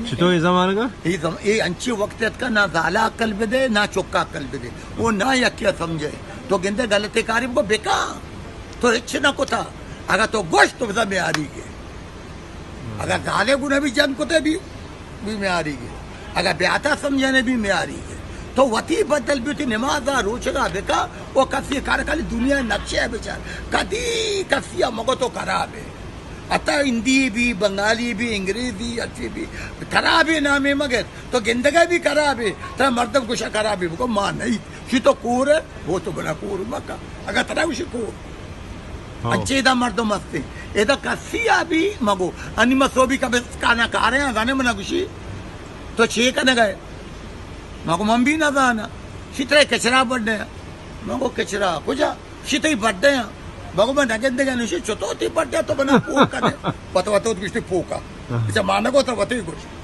چطور اے زمانگا؟ اے زم-، اے انچیں وقت اتکا، نہ زالا عقل بدے، نہ چکا عقل بدے۔ او نہ یکے سمجھے۔ تو گندے غلطیں کارے بکو، بکا۔ تو ہچ نہ کتا۔ اگاں تو گوشت تو بزاں میاریگے۔ اگاں زالے گونا بھی جنگ کتے بھی، بھی میاریگے۔ اگاں بیاتا سمجھانے بھی میاریگے۔ تو وتی بدل بیتی نمازا روچگا بکا، او کسی کار خالی دنیا نقشہ بچار۔ کدی کسی مگو تو خرابے۔ حتی ہندی بھی، بنگالی بھی، انگریزی، ہرچی بھی، خرابیں نامے مگر، تو گندگا بھی خرابے، ترا مردم گوشا خرابے، بگو ما نہیں، شی تو کور ہے، وہ تو بنا کور مکا، اگر ترا گوشی کور۔ ہاں۔ انچے دا مردم ہستے، ادا کسی آ بھی مگو، انی ما سوبی کا بس کانا کارے ہیں، زانے منا گوشی، تو چے کنگا ئے؟ مگو من بھی نہ زانا، شی ترا کچرا بڑھنے، مگو کچرا، کجا؟ شی تئی بڈے آں۔ بگو من نگندگا نوشی چطور تئی بڈے تو بنا پوک کنے۔ پتہ وتو گوشتی پوکا۔ اچھا ما نگو تو وتی گوش۔